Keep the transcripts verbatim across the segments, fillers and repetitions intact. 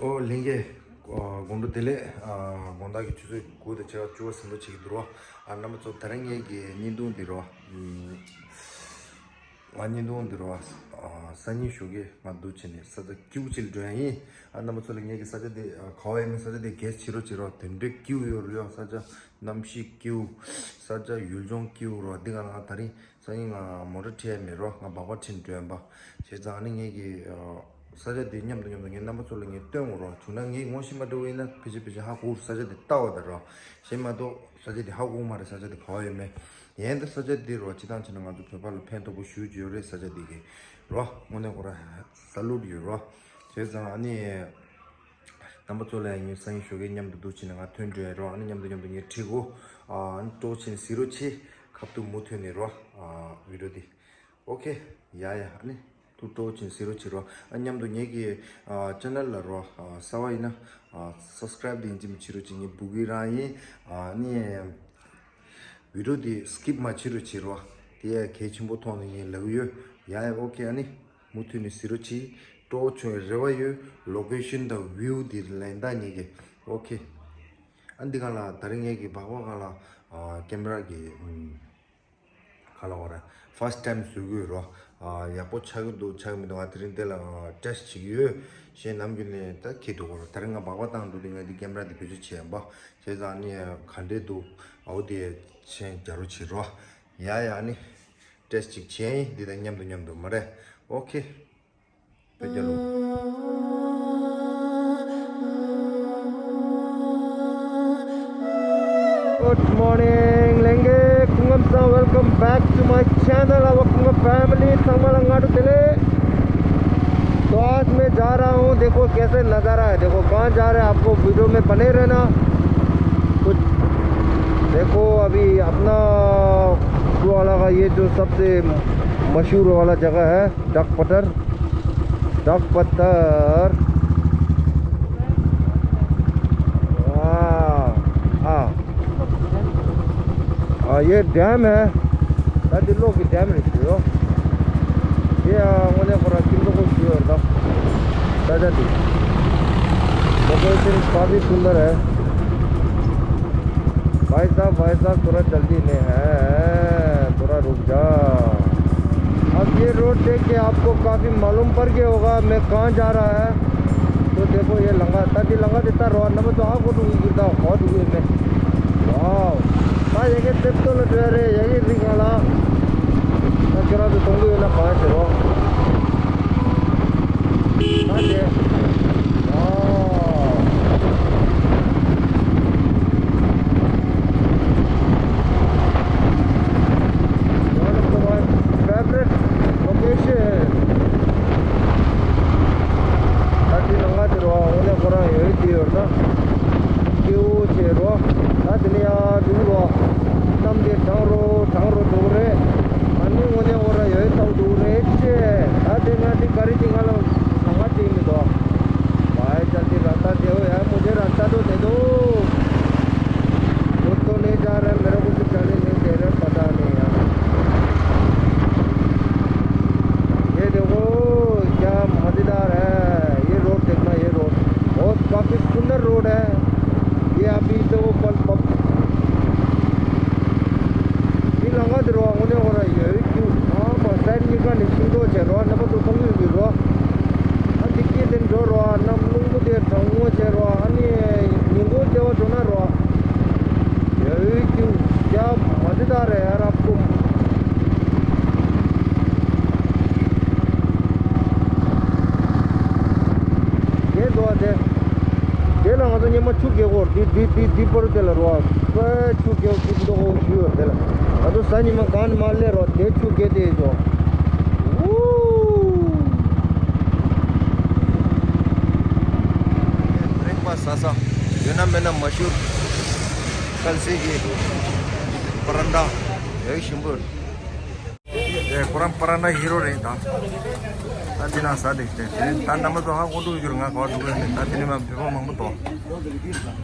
ཨོ་ལྷན་རྒྱས། ཨ་དགོང་དྲོ་བདེ་ལེགས། ཨ་དགོང་དག་གི་ཆུ་ཚོད་དགུ་དང་ཕྱེད་ཀ་བཅུ་པ་ཟིན་པོ་བྱེད་ཀྱི་འདུག་རོ། ཨ་རྣམ་པ་ཚོ་ད་རིང་ངེད་ཀྱི་བརྙན་ཐུང་འདི་རོ། ཨམ་ང་བརྙན་ཐུང་འདི་རོ། ཨ་སང་ཉིན་ཞོགས་ཀས་ང་འདུག་བྱས་ནས་ས་ཆ་སྐྱིད་པོ་ཅིག་ལ་འགྲོ་ཡ་ཡིན། ཨ་རྣམ་པ་ཚོ་ལ་ངེད་ཀྱི་ས་ཆ་འདི་ཨ་ག་བ་ཡིན་མིན་ས་ཆ་འདི་གས་བྱེད་རོགས་བྱེད་རོགས། དེ་འདྲའི་སྐྱིད་པོ་ཡོད་རེད་ཡོ། ས་ཆ་གནམ་གཤིས་སྐྱིད་པོ། ས་ཆ་ཡུལ་ལྗོངས་སྐྱིད་པོ་རོ། འདི་ག་ང་ད་རིང་སང་ཉིན་ང་མོ་ཊ་ཁྲིད་ཡ་མེད་རོ། ང་སྦག་སྦག་ཁྲིད་འགྲོ་ཡ་ཡིན་པ། བྱས་ཙང་ཨ་ནི་ངེད་ཀྱི་ཨ་ས་ཆ་འདི་མཉམ་དུ་མཉམ་དུ་ངས་རྣམ་པ་ཚོ་ལ་ངས་སྟོན་དགོས་རོ། བྱུང་ན་ངས་ངོ་ཤེས་མ་འགྲོ་བ་ཡིན་ན་ཕལ་ཆེར་ཕལ་ཆེར་ཧ་གོ་ས་ཆ་འདི་ལྟ་བ་དང་རོ། ཤེས་མ་གཏོགས་ས་ཆ་འདི་ཧ་གོ་མ་རེད། ས་ཆ་འདི་ག་བ་ཡོད་མེད། ཡིན་ད་ས་ཆ་འདི་རོ་སྤྱི་བཏང་བྱས་ན་ང་ཚོ་བོད་པ་ལ་ཕན་ཐོགས་པོ་ཞེ་པོ་ཅིག་ཡོད་རེད། ས་ཆ་འདི་གི་རོ། དངོས་གནས་ཁོ་ར་ས་ལུད་ཡོད་རོ། བྱས་ཙང་ཨ་ནི་རྣམ་པ་ཚོ་ལ་ངས་སང་ཉིན་ཞོགས་ཀས་མཉམ་དུ་འདུག་བྱས་ནས་ང་ཐོན་འགྲོ་ཡ་རོ། ཨ་ནི་མཉམ་དུ་མཉམ་དུ་ངས་ཁྲིད་གོ། ཨ་ནི་སྤྲོ་བྱས་ནས་གཟིགས་རོགས་བྱེད། ཁ་ཐུག་མུ་མཐུད་ནས་རོ། ཨ་བི་ཌི་ཡོ་འདི། ཨོ་ཁེ། ཡ་ཡ། ཨ་ནི་ཐུགས་སྤྲོ་བོ་བྱས་གཟིགས་རོགས་བྱེད་རོགས། ཨ་མཉམ་དུ་ངེད་ཀྱི་ཨ་ཅེ་ནལ་ལ་རོགས། ཨ་གསར་པ་ཡིན་ན་ཨ་སབ་སི་ཀ་རེབ་དེ་ཡིན་གཅིག་མིན་གཅིག་བྱེད་རོགས་བྱེད། ངའི་བུ་གུ་རང་ཡིན། ཨ་ནི་བི་ཌི་ཡོ་དེ་སི་ཀིབ་མ་བྱེད་རོགས་བྱེད་རོགས། དེ་ཡ་གལ་ཆེན་པོ་མཐོང་ནས་ངས་ལབ་ཀྱི་ཡོད། ཡ་ཡ། ཨོ་ཁེ། ཨ་ནི་མུ་མཐུད་ནས་གཟིགས་རོགས་བྱེད། སྤྲོ་བོ་བྱུང་བའི་རེ་བ་ཡོད། ལོ་ཀེ་ཤན་དང་བིའུ་དེ་ལེན་ད་ངེད་ཀྱི། ཨོ་ཁེ། ཨ་འདི་ག་ལ་ད་རིང་ངེད་ཀྱི་སྦག་སྦག་ག་ལ་ཨ་ཀེམ་ར་གི་ཨམ། ག་ལ་བ་ར། ཕར་སི་ཊི་ཊའིམ་བཟོ་གི་ཡོད་རོ། ཨ་ཡག་པོ་ཆགས་ཀྱི་འདུག་ཆགས་ཀྱི་མི་འདུག་ང་དེ་རིང་དེ་ལ་ཨ་ཊེ་སི་ཊི་བྱེད་ཀྱི་ཡོད། གཞན་ནམ་རྒྱུན་ནས་ད་ཁྱེད་འདུག་གོ་རོ། ད་རིང་ང་སྦག་སྦག་བཏང་འདུག་དེ་ང་དེ་ཀེམ་ར་དེ་བེད་སྤྱོད་བྱས་ཡིན་པ། བྱས་ཙང་ནི་ག་འདྲས་འདུག་ཨའོ་དེ་ཆེན་རྒྱ་རོ་བྱེད་རོ། ཡ་ཡ། ནི་ཊེ་སི་ཊི་ཅིག་བྱས་ཡིན། འདི་དང་མཉམ་དུ་མཉམ་དུ་མ་རེད། ཨོ་ཁེ། Good morning, Lenge. Kungam san, welcome back to my channel. Our Kungam family, ཚང་མ་ལ་སྔ་དྲོ་བདེ་ལེགས། तो आज मैं जा रहा हूँ, देखो कैसे नज़ारा है, देखो कहाँ जा रहे हैं, आपको वीडियो में बने रहना। कुछ देखो, अभी अपना वाला का ये जो सबसे मशहूर वाला जगह है, डक पटर। डक पत्थर। हाँ, हाँ। हाँ, ये डैम है। दादी लोग की डैम रहती हो। ये, आ, उन्हें पूरा किलो को दियो था। दादा दी। लोकेशन काफी सुंदर है। भाई साहब, भाई साहब, थोड़ा जल्दी में है, थोड़ा रुक जा। अब ये रोड देख के आपको काफी मालूम पड़ गया होगा मैं कहाँ जा रहा है। तो देखो, ये लंगा, तभी लंगा देता रहो, नंबर तो आपको तो गिरता, बहुत हुए में। वाओ। हाँ, ये के ट्रिप तो लग रहे, ये रिंग वाला। तो जरा तो तुम भी ना पाँच रहो। हाँ, ये। One of my favorite location. ད་དེ་ནང་ང་དེ་རོ། འོ་ནས་ཁོ་རང་ཡོད་དེ་ཡོད་ན། སྐྱིད་པོ་བྱེད་རོ། ད་དེ་ནས་ཡར་འགྲོ་རོ། གནམ་དེ་གྲང་རོ་གྲང་རོ་འགྲོ་གི་རེད། ཨ་ནི་འོ་ནས་ཁོ་རང་ཡོད་ཚ་པོ་འགྲོ་གི་རེད་ཅེ། ད་དེ་ང་དེ་ག་རེ་དེ་ང་ལ་ང་ང་དེ་མི་འདུག भाई जल्दी रास्ता दो यार, मुझे रास्ता तो दे दो। खुद तो नहीं जा रहा है, मेरे को तो जाने नहीं दे रहे, पता नहीं यार। ये देखो क्या मजेदार है, ये रोड देखना, ये रोड बहुत काफी सुंदर रोड है। ये अभी तो वो पल पप ཡིན་ལ་ང་དེ་རོ། དངོས་གནས་ཁོ་ར་ཡོད་ཀྱུ། ཨ་མ་སའི་ཌི་གཉིས་ཀ་ནས་ཤིང་ཏོག་བྱས་རོ། རྣམ་པ་ཚོ་མཐོང་གི་ཡོད་རོ། ཨ་འདི་སྐྱིད་དེ་འགྲོ་རོ། ཨ་གནམ་རླུང་བུ་དེ་གྲང་མོ་བྱས་རོ། ཨ་ནི་ཉིན་གུང་བདེ་བ་འགྲོ་ན་རོ། ཡོད་ཀྱུ། ཡ་མ་དེ་ད་རེ་ཡ་རབ་ཀུམ། རྒྱས་འདུག་ཨ་དེ། དེ་ལ་ང་ཚོ་སྙེ་མ་ཆུ་རྒྱས་སྐོར་འདི་འདི་འདི་འདི་པར་དེ་ལ་རོ། ཨ་ཆུ་རྒྱས་འདི་མདོ་ཁོག་ཞུ་ཡོད་དེ་ལ། ང་ཚོ་གཟའ་ཉི་མ་གང་ནས་མ་སླེབས་རོ། དེ་ཆུ་རྒྱས་དེ་ཡོད་ཚོ། ཨུ། བྷི་རེག་ཕ་སི་ཟ་ས། ཡོད་ན་མེད་ན་མ་ཤོར། གལ་སྲིད་ཀྱི་པ་རན་ཌ་ཡག་ཞིམ་པོ། ཨེ་ཁོ་རང་པ་རན་ཌ་ཧི་རོ་རེད་ད། ད་འདི་ན་ཟ་འདུག་སྟེ། དེ་ད་རྣམ་པ་ཚོ་ཧ་གོ་འགྲོ་གི་རེད། ང་ག་པར་འགྲོ་གི་ཡོད་མེད། ད་དེ་ནས་མ་བོད་པ་མང་པོ་འདུག་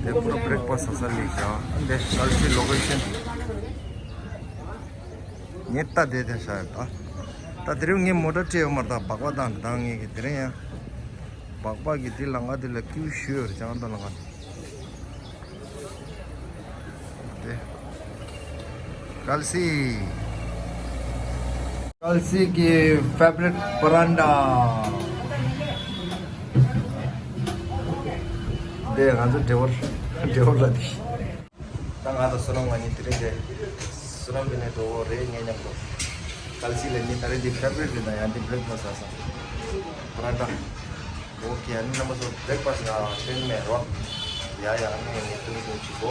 དེ་པུ་ར་བྷི་རེག་ཕ་སི་ཟ་ས་སླེབས་བཞག་དེ་གལ་སྲིད་ལོ་ཀེ་ཤན། ངས་ལྟ་བསྡད་དེ་ཤ་ཡོད་ད། ད་དེ་རིང་ངས་མོ་ཊ་ཁྲིད་ཡོད་མ་རེད་ད། སྦག་སྦག་བཏང་ནས་ད་ངས་ཀྱི་དེ་རིང་ཡང་། མག་པ་གི་དེ་ལ་ང་དེ་ལ་ཀིའུ་ཞུ་ཡོད་རེད། ཅང་ད་ལ་ང་དེ། དེ། ཀལ་སི། ཀལ་སི་གི་ཕེ་བ་རིཊ་པ་རན་ཏ། དེ་ང་ཚོ་ཌེ་བོར་ཌེ་བོར་ལ་དེ། ད་ང་དང་བསོད་ནམས་ང་གཉིས་དེ་རིང་དེ། བསོད་ནམས་དེ་ནས་འགྲོ་བོ་རེད་ངས་མཉམ་དུ། ཀལ་སི་ལ་ནི་ད་རེས་དེ་ཕེ་བ་རིཊ་རེད། ད་ཡང་དེ་བྷི་རེག་ཕ་སི་ཟ་ས། པ་རན་ཏ། ཨོ་ཁེ། ཨ་ནི་རྣམ་པ་ཚོ་བྷི་རེག་ཕ་སི་ང་ཐོན་མེད་རོ། ཡ་ཡ། ཨ་ནི་ངས་ཐོན་ཐོན་བྱེད་གོ།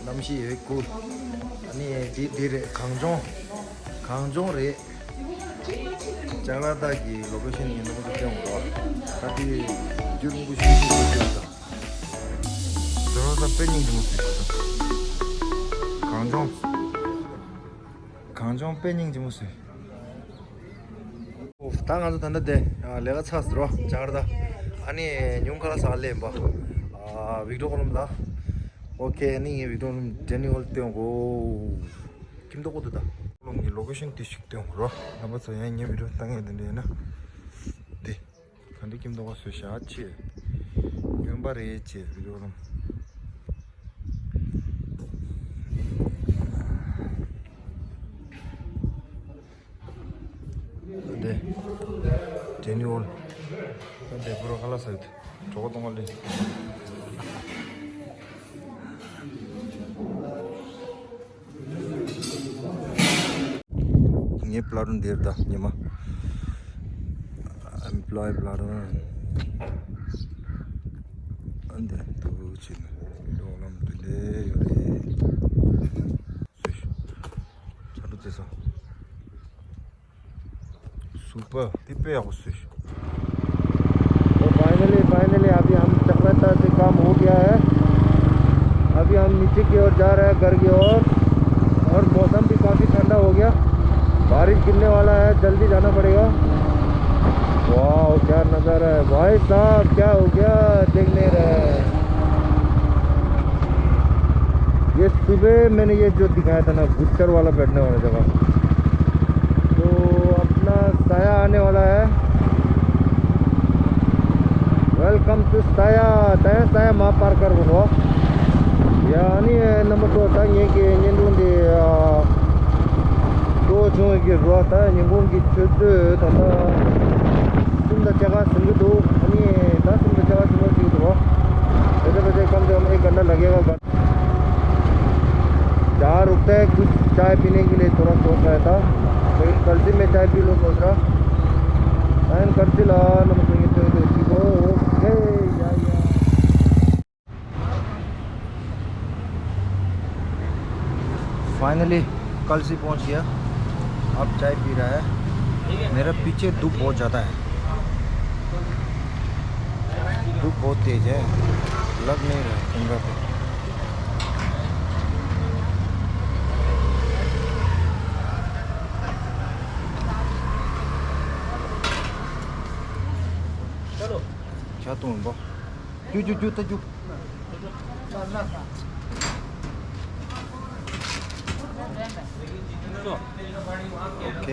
གནམ་གཤིས་ཡོད་ཀུ། ཨ་ནི་འདི་འདི་རེད། གངས་ལྗོངས། གངས་ལྗོངས་རེད། ལྕགས་ལ་དྭགས་ཀྱི་ལོ་ཀེ་ཤན་ཡིན་ནོ་གི་སྟེང་འོག་ད་དེ་རྒྱུ་རིང་པོ་ཞིག་ཞིག་ཡོད་ཀྱི་འདུག་ད་ལོ་ད་དཔེ་སྙིང་རྗེ་མོ་ཞིག་འདུག་གངས་ལྗོངས། གངས་ལྗོངས་དཔེ་སྙིང་རྗེ་མོ་ཞིག་ད་ང་ཚོ་ད་ལྟ་དེ་ལས་ཀ་ཚར་ཟེར་བ་ལྕགས་ལ་དྭགས། ཨ་ནི་ཉུང་ཁ་ལ་ས་ལེན་པ་བིག་ཏོ་ཀོ་ལོམ་ལ། ཨོ་ཁེ། ཨ་ནི་ངས་བིག་ཏོ་ཀོ་ལོམ་ཌེ་ནི་ཝལ་སྟོན་གོ། ཁྱིམ་ཐོག་གོ་དུ་ད། ཀོ་ལོམ་གྱི་ལོ་ཀེ་ཤན་དེ་ཞིག་སྟོན་རོགས། རྣམ་པ་ཚོ་ཡང་ངའི་བི་ཌིའོ་ལྟ་མཁན་དེ་འདྲ་ཡིན་ན། འདི། ག་འདྲ་ཁྱིམ་ཐོག་ག་བཟོས་བཞག་ཅེས། སྨྱོན་པ་རེད་ཅེས་བི་ཌིའོ་ལ། འདི། ཌེ་ནི་ཝལ། འདི་པུ་རོ་ཁ་ལ་ས་ཡོད། གྲོགས་གཏོང་བ་ལས། ངའི་པླ་ཊུན་འདིར་ད་ཉི་མ། ཨེམ་པློའི་པླ་ཊུན། ཨ་འདི་འདུག་ཅིག་ལོག་ལམ་འདི་འདྲ་ཡོད་རེད། སུས། ཆ་འགྲོ་བྱེད་སོང་། सुपर। དེ་དཔེ་ཡག་པོ་བཟོས། तो फाइनली, फाइनली अभी हम चक्राता से काम हो गया है। अभी हम नीचे की ओर जा रहे हैं, घर की ओर। और मौसम भी काफ़ी ठंडा हो गया, बारिश गिरने वाला है, जल्दी जाना पड़ेगा। वाह, क्या नज़ारा है भाई साहब, क्या हो गया, देख नहीं रहे। ये सुबह मैंने ये जो दिखाया था ना, गुच्चर वाला बैठने वाला जगह, तो अपना साया आने वाला है। Welcome to Saya, Saya, Saya माँ पार कर बोलो। ཡ་ཨ་ནི་རྣམ་པ་ཚོ་ད་ངེད་ཀྱི་བརྙན་ཐུང་འདི་ཨ་གཙོ་བོ་བྱུང་བའི་གི་རུ་བ་ད་ཉིན་གུང་གི་ཆུ་ཚོད་ད་ལྟ་གསུམ་དང་ཕྱེད་ཀ་ཟིན་གྱི་འདུག་ཨ་ནི་ད་གསུམ་དང་ཕྱེད་ཀ་ཟིན་པ་ཞིག་འདུག वैसे वैसे कम से कम एक घंटा लगेगा। जहाँ रुकते हैं कुछ चाय पीने के लिए थोड़ा सोच रहा था, लेकिन कल्सी में चाय पी लो सोच रहा। एंड कल्सी ला नमस्ते। ओके। या या। फाइनली कल्सी पहुंच गया। अब चाय पी रहा है। मेरा पीछे धूप बहुत ज़्यादा है, धूप बहुत तेज है, लग नहीं रहा है कैमरा पे। चलो। क्या तुम बो? क्यों, क्यों, क्यों, क्यों? OK।